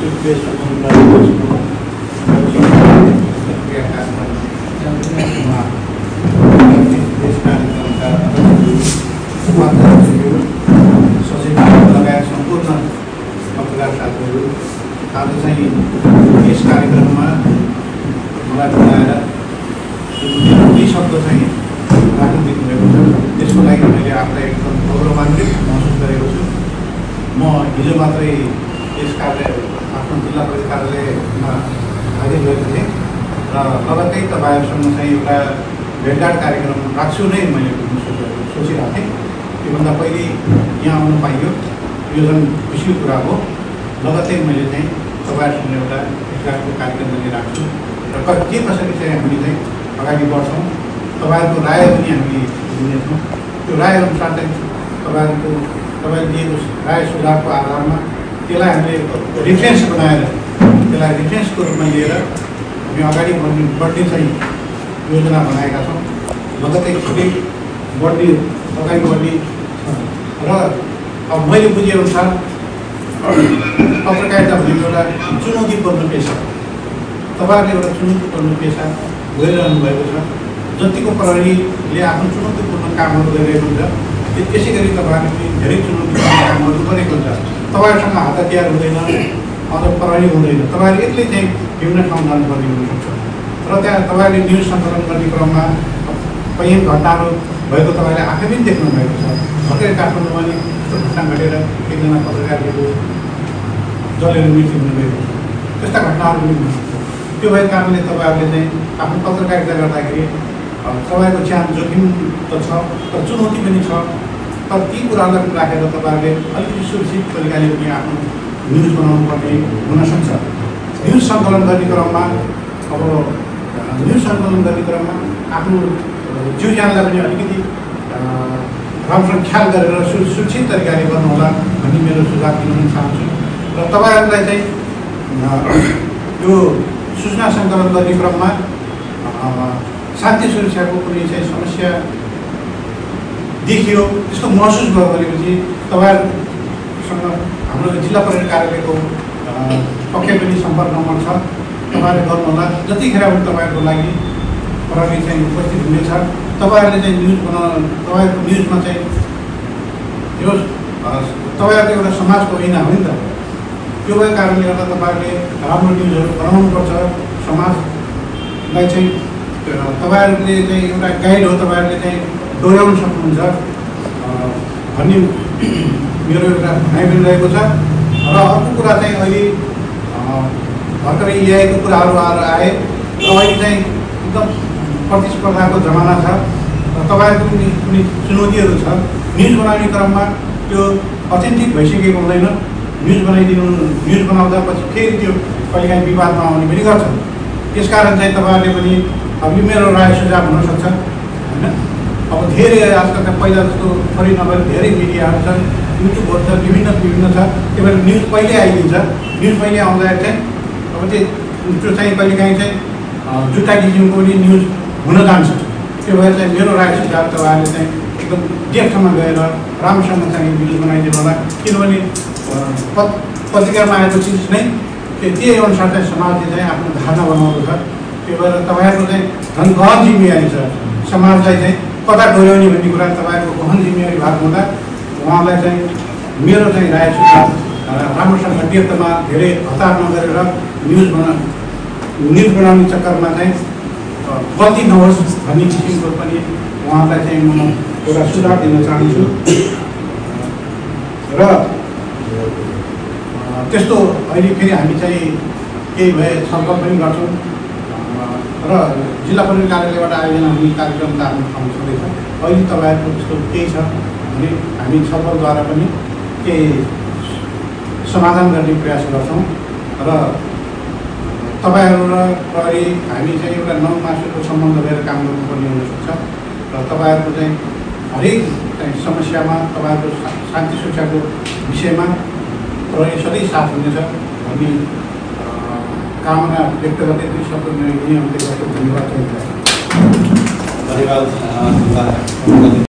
लगायत सम्पूर्ण पत्रकार साथीहरू आज चाहिँ यस कार्यक्रममा मलाई बोलाएर दुई शब्द चाहिँ राख्न दिनुभएको छ। त्यसको लागि मैले आफूलाई एकदम गौरवान्वित महसुस गरेको छु। म हिजो मात्रै यस आफ्नो जिल्ला परिषद कार्यालयमा हाजिर भएको थिएँ र लगत्तै तपाईँहरूसँग चाहिँ एउटा भेटघाट कार्यक्रम राख्छु नै मैले सोचिरहेको थिएँ। त्योभन्दा पहिले यहाँ आउनु पाइयो, यो जुन खुसीको कुरा हो। लगत्तै मैले चाहिँ तपाईँहरूसँग एउटा भेटघाटको कार्यक्रम पनि राख्छु र के कसरी चाहिँ हामी चाहिँ अगाडि बढ्छौँ, तपाईँहरूको राय पनि हामी लिनेछौँ। त्यो राय अनुसार चाहिँ तपाईँले दिएको राय सुझावको आधारमा त्यसलाई हामीले रिफरेन्स बनाएर त्यसलाई रिफरेन्सको रूपमा लिएर हामी अगाडि बढ्ने चाहिँ योजना बनाएका छौँ। लगत्तै छिटै अगाडि बढ्ने र अब मैले बुझेअनुसार पत्रकारिता भनेको एउटा चुनौतीपूर्ण पेसा। तपाईँहरूले एउटा चुनौतीपूर्ण पेसा गरिरहनु भएको छ। जतिको प्रहरीले आफ्नो चुनौतीपूर्ण कामहरू गरिरहेको हुन्छ, त्यसै गरी तपाईँहरूले पनि धेरै चुनौतीपूर्ण कामहरू गरेको हुन्छ। तपाईँहरूसँग हात हतियार हुँदैन, अझ प्रहरी हुँदैन, तपाईँहरू एक्लै चाहिँ विभिन्न ठाउँ जानुपर्ने हुनसक्छ र त्यहाँ तपाईँहरूले न्युज सङ्कलन गर्ने क्रममा कैयौँ घटनाहरू भएको तपाईँले आफै पनि देख्नु भएको छ। भर्खरै काठमाडौँमा नि यस्तो घटना घटेर एकजना पत्रकारको जलेर मृत्यु हुनुभएको छ। त्यस्ता घटनाहरू पनि हुनुहुन्छ। त्यो भएको कारणले तपाईँहरूले चाहिँ आफ्नो पत्रकारिता गर्दाखेरि तपाईँको ज्यान जोखिम त छ, तर चुनौती पनि छ। तर ती कुराहरूलाई पनि राखेर तपाईँहरूले अलिकति सुरक्षित तरिकाले पनि आफ्नो न्युज बनाउनु पर्ने हुनसक्छ। न्युज सङ्कलन गर्ने क्रममा आफ्नो जीव ज्यानलाई पनि अलिकति राम्रोसँग ख्याल गरेर सुरक्षित तरिकाले गर्नुहोला भन्ने मेरो सुझाव दिन पनि चाहन्छु। र तपाईँहरूलाई चाहिँ यो सूचना सङ्कलन गर्ने क्रममा शान्ति सुरक्षाको कुनै चाहिँ समस्या देखियो, त्यसको महसुस भयो भनेपछि तपाईँहरूसँग हाम्रो जिल्ला परिषद कार्यालयको पक्कै पनि सम्पर्क नम्बर छ, तपाईँहरूले गर्नुहोला। जतिखेर पनि तपाईँहरूको लागि प्रहरी चाहिँ उपस्थित हुनेछ। तपाईँहरूले चाहिँ तपाईँहरूको न्युजमा चाहिँ यो तपाईँहरूको एउटा समाजको ऐना हो नि त। त्यो भएको कारणले गर्दा तपाईँहरूले राम्रो न्युजहरू बनाउनुपर्छ। समाजलाई चाहिँ तपाईँहरूले चाहिँ एउटा गाइड हो, तपाईँहरूले चाहिँ डोर्याउन सक्नुहुन्छ भन्ने मेरो एउटा भनाइ पनि रहेको छ। र अर्को कुरा चाहिँ अहिले भर्खरै ल्याएको कुराहरू आए र अहिले चाहिँ एकदम प्रतिस्पर्धाको जमाना छ र तपाईँहरूको पनि कुनै चुनौतीहरू छ। न्युज बनाउने क्रममा त्यो अथेन्टिक भइसकेको हुँदैन। न्युज बनाउँदा पछि फेरि त्यो कहिलेकाहीँ विवादमा आउने पनि गर्छ। त्यसकारण चाहिँ तपाईँहरूले पनि अब यो मेरो राय सुझाव हुनसक्छ होइन। अब धेरै आजकल त पहिला जस्तो थोरै नभएर धेरै मिडियाहरू छन्, युट्युबहरू छ, विभिन्न छ। त्यही भएर न्युज पहिले आइदिन्छ। न्युज पहिले आउँदाखेरि चाहिँ अब त्यो चाहिँ कहिलेकाहीँ चाहिँ जुट्टा किसिमको पनि न्युज हुन जान्छ। त्यो भएर चाहिँ मेरो राय सुझाव तपाईँहरूले चाहिँ एकदम डेप्थमा गएर राम्रोसँग चाहिँ न्युज बनाइदिनु होला। किनभने पत्रिकामा आएको चिज नै त्यही अनुसार चाहिँ समाजले चाहिँ आफ्नो धारणा बनाउँदो छ। त्यो भएर तपाईँहरूको चाहिँ झन् गहन जिम्मेवारी छ। समाजलाई चाहिँ कता डोर्याउने भन्ने कुरा तपाईँहरूको गहन जिम्मेवारी भएको हुँदा उहाँलाई चाहिँ मेरो चाहिँ राय सुझाव राम्रोसँग डेप्थमा धेरै हतार नगरेर न्युज बनाउने चक्करमा चाहिँ गल्ती नहोस् भन्ने किसिमको पनि उहाँलाई चाहिँ म एउटा सुझाव दिन चाहन्छु। र त्यस्तो अहिले फेरि हामी चाहिँ केही भए छलफल पनि गर्छौँ र जिल्ला परिषद कार्यालयबाट आयोजना हुने कार्यक्रम त आफ्नो ठाउँ छँदैछ। अहिले तपाईँहरूको त्यस्तो केही छ भने हामी छलफलद्वारा पनि केही समाधान गर्ने प्रयास गर्छौँ र तपाईँहरू र प्रहरी हामी चाहिँ एउटा नौमासुको सम्बन्ध लिएर काम गर्नुपर्ने हुनसक्छ र तपाईँहरूको चाहिँ हरेक चाहिँ समस्यामा तपाईँहरूको शान्ति सुरक्षाको विषयमा प्रहरी सधैँ साथ हुनेछ भन्ने कामना व्यक्त गर्दै दुई शब्द मेरो यही अन्त्य गर्छु। धन्यवाद।